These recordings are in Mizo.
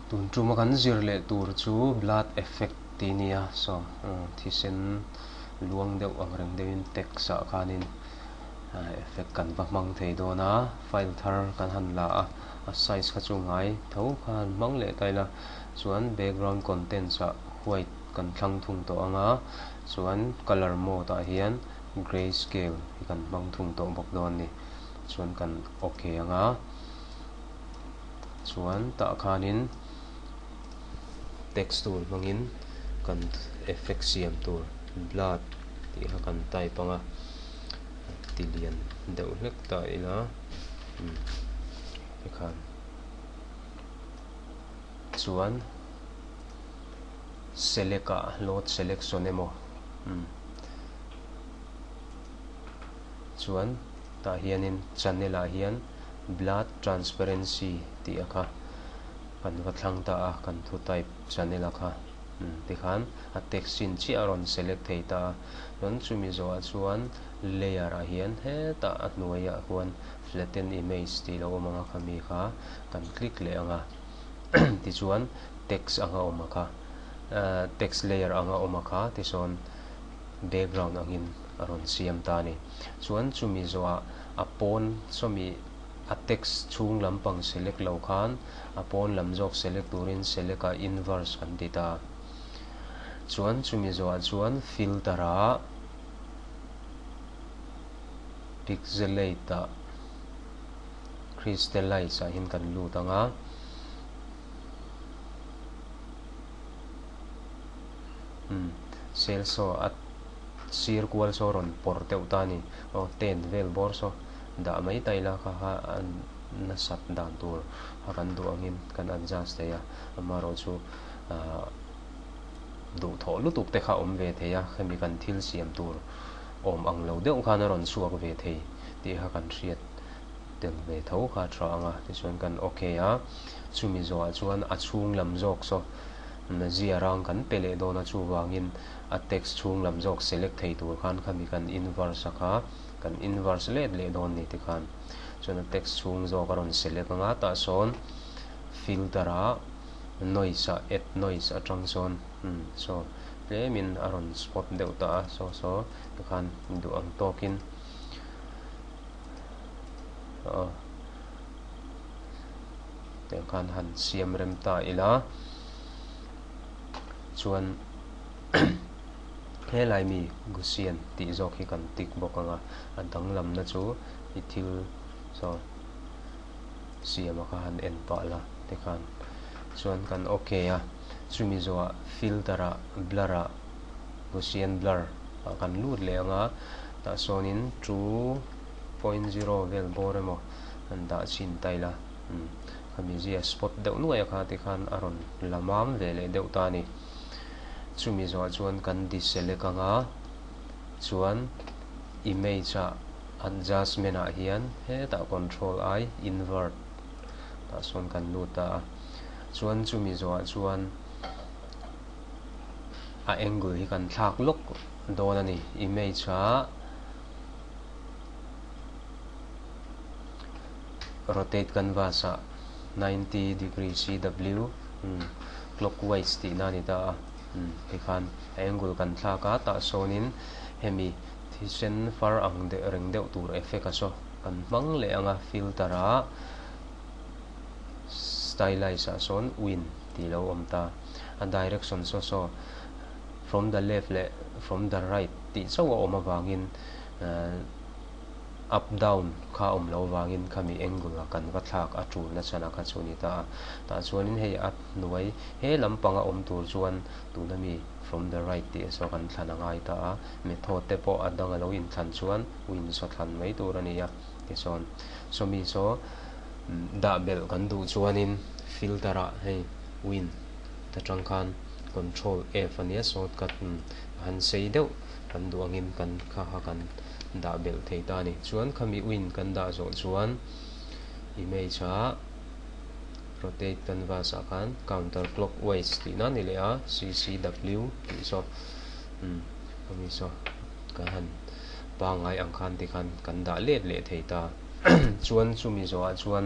Tun tuma kan zir leh tur chu blood effect tih a nia, saw thisen luang deuh ang reng deuhin text ah khanin effect kan va hmang thei dawn a, file thar kan han la a, a size kha chu ngai tho kha han hmang leh ta ila, chuan background contents ah white kan thlang thung tawh ang a, chuan colour mode ah hian grey scale hi kan hmang thung tawh bawk dawn a ni, chuan kan ok ang a. Chuan tah khanin text tool hmangin kan effect siam tur blood tih kha kan type ang a, ti lian deuh hlek ta ila umm tikhan chuan select ah load selection emaw umm chuan tah hianin channel ah hian. Blood transparency tih a kha kan va thlang ta a, kan thu type channel a kha tikhan a text chin chiah a rawn select thei ta a, chuan chumi zawhah chuan layer ah hian hetah a hnuaiah khuan flatten image tih lo awm ang a khami kha kan click leh ang a, tichuan text anga awm a kha text layer anga awm a kha tisawn background angin a rawn siam ta a ni. Chuan chumi zawhah a pawn sawmi a text chhung lampang select lo khan a pawn lam zawk select turin select ah inverse kan ti ta. Chuan chumi zawhah chuan filter ah pixelate ah crystallize ah hian kan lut ang a. Umm sel saw a sir kual saw rawn pawr deuh ta a ni. Aw tent vel bawr saw dah mai ta ila kha kha a nasat dan tur a kan duh angin kan adjust thei a, amaherawh chu ahh duhthawh lutuk te kha awm ve thei a, hemi kan thil siam tur awm ang lo deuh khan a rawn chhuak ve thei tih kha kan hriat tel ve tho kha a tha ang a, tichuan kan ok a, chumi zawhah chuan a chhung lam zawk saw zia rang kan pe leh dawn a, chuvangin a text chhung lam zawk select thei tur khan khami kan inverse a kha kan inverse let leh dawn ni tikhan chuan a text chhung zawk a rawn select anga tah sawn filter ah noise ah add noise atang sawn umm saw tlemin a rawn spot deuh ta a saw saw tikhan duh ang tawkin aw tiang khan han siam rem ta ila chuan helai mi Gaussian tih zawk hi kan tick bawk ang a, a danglamna chu i thil saw siam a kha han en pah la tikhan chuan kan ok a, chumi zawhah filter ah blur ah Gaussian blur ah kan lut leh ang a, tah sawnin 2.0 vel bawr emaw han dah chhin ta ila umm khami zia spot deuh nuai a kha tikhan a rawn la mam ve leh deuh ta a ni. Chumi zawhah chuan kan deselect ang a, chuan image ah adjustment ah hian hetah control I invert tah sawn kan lut ta a, chuan chumi zawhah chuan a angle hi kan thlak lawk dawn a ni, image ah rotate canvas ah 90 degree CW clockwise tihna a ni ta a tikhan a angle kan thlak a tah sawnin hemi thisen far ang deuh reng deuh tur effect a saw kan hmang leh ang a filter ah stylize ah sawn win tih lo awm ta a direction saw saw from the left leh from the right tih chauh a awm avangin up down kha awm loh vangin khami angle a kan va thlak a tul na chhan a kha chu a ni ta a. Tah chuanin hei a hnuai he lampanga awm tur chuan tuna mi from the right tih saw kan thlan a ngai ta a, method te pawh a dang a lo inthlan chuan win saw thlan mai tur a ni a tisawn sawmi saw dah belh kan duh chuanin filter ah hei win ta tang khan control F a nia shortcut han sei deuh kan duh angin kan kha kha kan dah belh thei ta a ni. Chuan khami win kan dah zawh chuan image ah rotate canvas ah khan counter clockwise tih na ni leh a CCW tih saw umm khami saw kan han pangngai ang khan tikhan kan dah let leh thei ta. Chuan chumi zawhah chuan.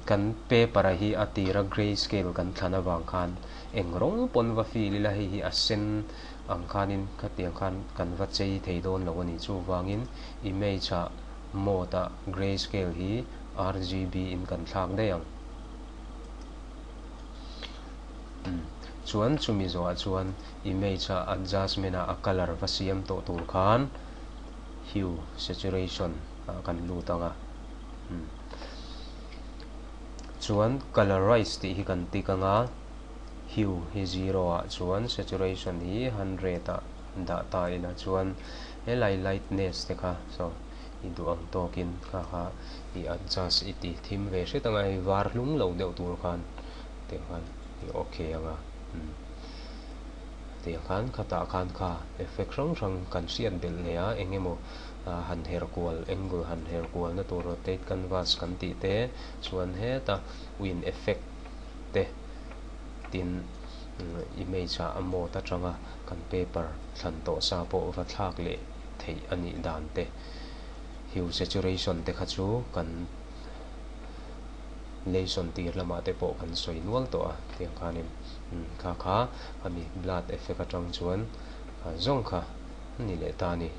Kan paper a hi a tira grey scale kan thlan avang khan eng rawng pawn va fill ila hei hi a sen ang khanin khatiang khan kan va chei thei dawn lo a ni. Chuvangin image ah mode ah grey scale hi RGB in kan thlak daih ang. Chuan chumi zawhah chuan image ah adjustment ah a colour va siam tawh tur khan hue saturation ah kan lut ang a. Chuan colorize tih hi kan tik ang a, hue hi zero ah chuan saturation hi hundred ah dah ta ila chuan helai lightness te kha saw i duh ang tawkin kha kha i adjust i ti thim ve hret ang a, hei var hlung lo deuh tur khan tiang khan i okay ang a tiang khan khatah khan kha effect hrang hrang kan hriat belh leh a eng emaw han her kual angle han her kual na tur rotate canvas kan tih te chuan heta wind effect te tin image ah a mode atanga kan paper thlan tawh sa pawh va thlak leh theih a nih dan te hue saturation te kha chu kan lesson tir lamah te pawh kan sawi nual tawh a tiang khanin kha kha ami blood effect atang chuan zawng kha a ni leh ta a ni.